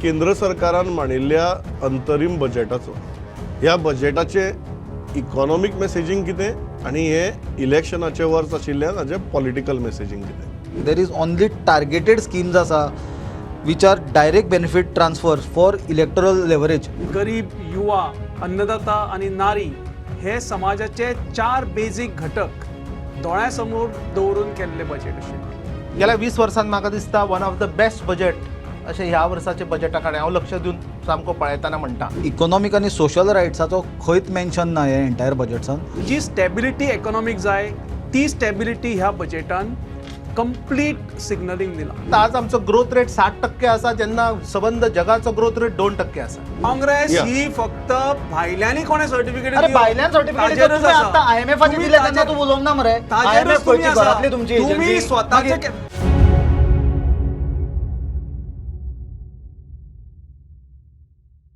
केंद्र सरकारान मांडिल्ल्या अंतरीम बजेटाचो. ह्या बजेटाचें इकॉनॉमीक मॅसेजींग कितें आनी हे इलेक्शनाचें वर्स आशिल्ल्यान हाजें पॉलिटिकल मॅसेजींग कितें? There is only targeted schemes आसा which are direct benefit transfer for electoral leverage. गरीब, युवा, अन्नदाता आणि नारी हे समाजाचे चार बेजीक घटक दोळ्यासमोर दवरून केल्ले बजेट अशें. गेल्या 20 वर्सांत म्हाका दिसता one of the best budget अशें ह्या वर्साच्या बजेटा कडेन हांव लक्ष दिवन सामको पळयतना म्हणटा. इकॉनॉमीक आनी सोशल रायट्साचो खंयच मेन्शन ना हे एंटायर बजेट्सान. जी स्टॅबिलिटी इकॉनॉमीक जाय ती स्टॅबिलिटी ह्या बजेटान कंप्लीट सिग्नलिंग दिलां. आज आमचो ग्रोथ रेट 60% आसा, जेन्ना सबंद जगाचो ग्रोथ रेट 2% आसा. काँग्रेस ही फक्त भायल्यांनी कोणें सर्टिफिकेट अरे, भायल्यान सर्टिफिकेट आतां आयएमएफाचे दिले तेन्ना तूं उलोवंक ना मरे. आयएमएफ खंयची घरांतली तुमची तुम्ही agency? स्वतःचे मागीर